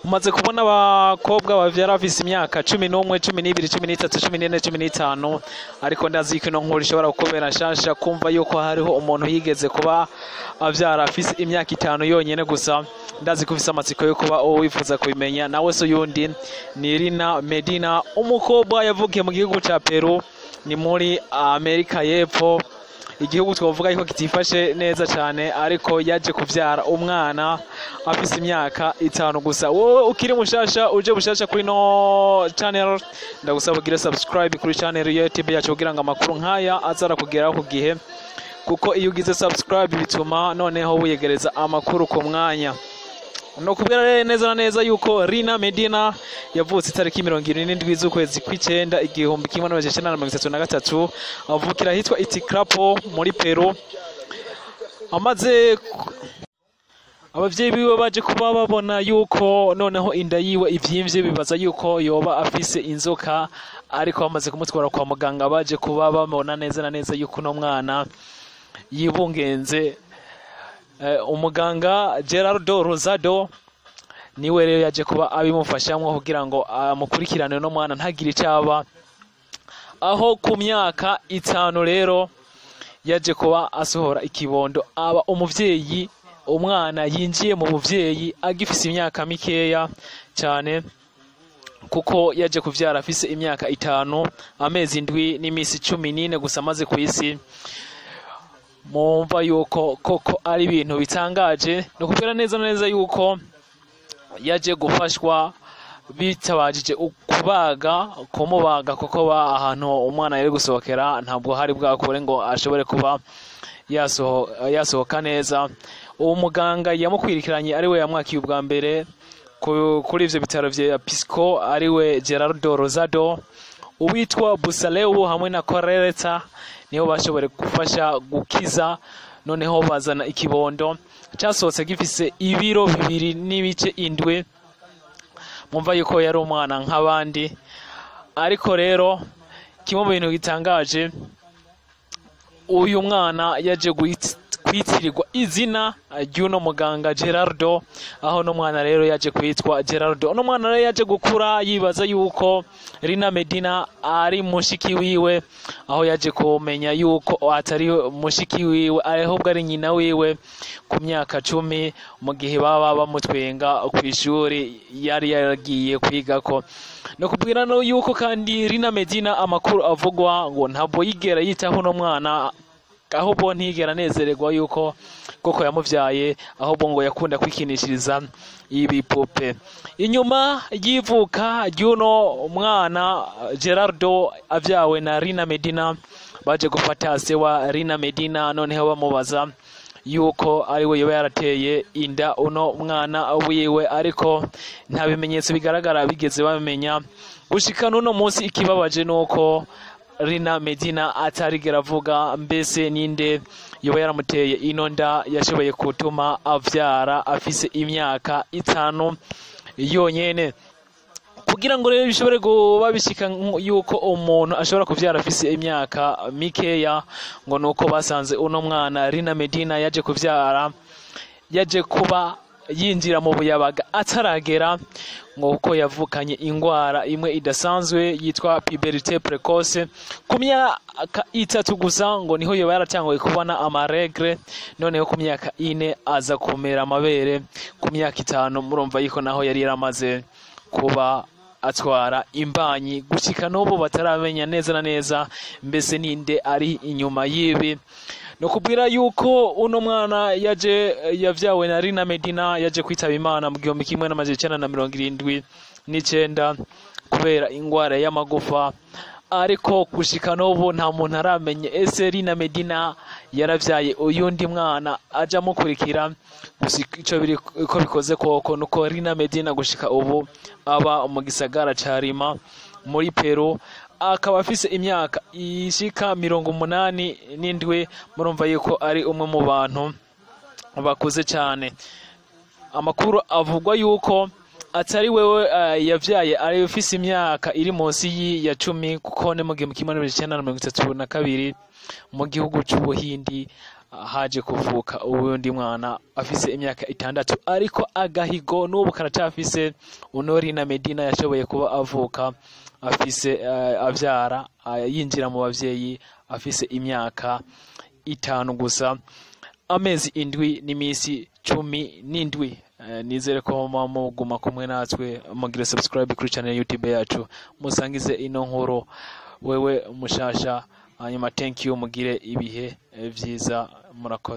Umaze kubona abakobwa bavyara bafise imyaka 11, 12, 13, 14, 15, ariko ndazi ko ino nkuru ishobora kukubera nshasha kumva yuko hariho umuntu yigeze kuba avyara afise imyaka 5 yonyene gusa. Ndazi ko ufise amatsiko yo kuba wifuza kubimenya. Nawe so yundi ni Rina Medina, umukobwa yavukiye mu gihugu ca Peru, ni muri Amerika y'Epfo, igihugu twavuga yuko kitifashe neza cyane, ariko yaje kuvyara umwana afise imyaka 5 gusa. Wowe ukiri mushasha, uje bushasha kuri no channel, ndagusaba ugire subscribe kuri channel ya YouTube yacu kugira ngo amakuru nkaya azara kugeraho ku gihe, kuko iyo ugize subscribe bituma noneho wiyegereza amakuru ku mwanya. No kubwira neza na neza yuko Rina Medina yavutse itariki 77 z'ukwezi kw'icenda 1933, avukira ahitwa Itikrapo muri Peru. Amaze abavyeyi biwe baje kuba babona yuko noneho inda yiwe ivyimvye, bibaza yuko yoba afise inzoka, ariko bamaze kumutwara kwa muganga baje kuba babona neza na neza yuko uno mwana yibungenze. Umuganga Gerardo Rosado niwe rero yaje kuba abimufashamwo kugira ngo amukurikirane no mwana ntagire icaba. Aho ku myaka 5 rero yaje kuba asohora ikibondo, aba umuvyeyi. Umwana yinjiye mu buvyeyi agifise imyaka mikeya cyane, kuko yaje kuvyara afise imyaka 5, amezi 7 n'imisi 14 gusa amaze ku isi. Mumva yuko koko ari ibintu bitangaje. No kubwira neza neza yuko yaje gufashwa bitabajije kubaga, kumubaga, kuko ba ahantu umwana yari gusohokera ntabwo hari bwakure ngo ashobore kuba yasohoka neza. Uwo muganga yamukwirikiranye ari we yamwakiye ubwa mbere kuri ivyo bitaro vya Pisco, ari we Gerardo Rosado, uwitwa Busaleu hamwe na Correta niho bashobore gufasha gukiza. Noneho bazana ikibondo cyasohotse gifise ibiro 2.7. Mumva yuko yari umwana nk'abandi. Ariko rero kimwe mu bintu gitangaje, uyu mwana yaje kwitirirwa izina ry'uno muganga Gerardo, aho no mwana rero yaje kwitwa Gerardo. Uno mwana rero yaje gukura yibaza yuko Rina Medina ari mushiki wiwe, aho yaje kumenya yuko atari mushiki wiwe ahubwo ari nyina wiwe ku myaka 10, mu gihe baba bamutwenga ku ishuri yari yaragiye kwigako. No kubwira no yuko kandi Rina Medina amakuru avugwa ngo ntabwo yigera yitaho no mwana, ahubwo ntigera anezererwa yuko koko yamuvyaye, ahubwo ngo yakunda kwikinishiriza ibipupe. Inyuma y'ivuka ry'uno mwana Gerardo avyawe na Rina Medina, baje gufata se wa Rina Medina, noneho bamubaza yuko ari we yoba yarateye inda uno mwana wiwe, ariko nta bimenyetso bigaragara bigeze bamenya gushika n'uno munsi. Ikibabaje nuko Rina Medina atarigera avuga mbese ninde yoba yaramuteye ino nda yashoboye gutuma avyara afise imyaka 5 yonyene. Kugira ngo rero bishobore kuba bishika yuko umuntu ashobora kuvyara afise imyaka mikeya, ngo nuko basanze uno mwana Rina Medina yaje kuvyara, yaje kuba yinjira mu buyabaga ataragera, ngo kuko yavukanye ingwara imwe idasanzwe yitwa puberté précoce. Ku myaka 3 gusa ngo niho yoba yaratanguye kubona amaregre, noneho ku myaka 4 aza kumera amabere, ku myaka 5 murumva yuko naho yari yaramaze kuba atwara imbanyi. Gushika n'ubu bataramenya neza na neza mbese ninde ari inyuma yibi. No kubwira yuko uno mwana yaje yavyawe na Rina Medina yaje kwitaba Imana mu 1979 kubera ingwara y'amagufa, ariko gushika n'ubu nta muntu aramenye ese Rina Medina yaravyaye uyundi mwana aja mukurikira. Gusa ico biri ko bikoze koko nuko Rina Medina gushika ubu aba mu gisagara ca Lima muri Peru, akaba afise imyaka ishika 87. Murumva yuko ari umwe mu bantu bakuze cyane. Amakuru avugwa yuko atari wewe yavyaye ari ufise imyaka iri munsi ya 10, kuko ne mu 1932 mu gihugu c'Ubuhindi Haje kuvuka uwundi mwana afise imyaka 6, ariko agahigo n'ubu karacafise. Unorina Medina yashoboye kuba avuka afise avyara, yinjira mu bavyeyi afise imyaka 5 gusa, amezi 7 n'imisi 17. Nizere ko muba muguma kumwe natwe, mugire subscribe kuri channel YouTube yacu, musangize ino nkuru wewe mushasha. Hanyuma thank you, mugire ibihe vyiza, murakoze.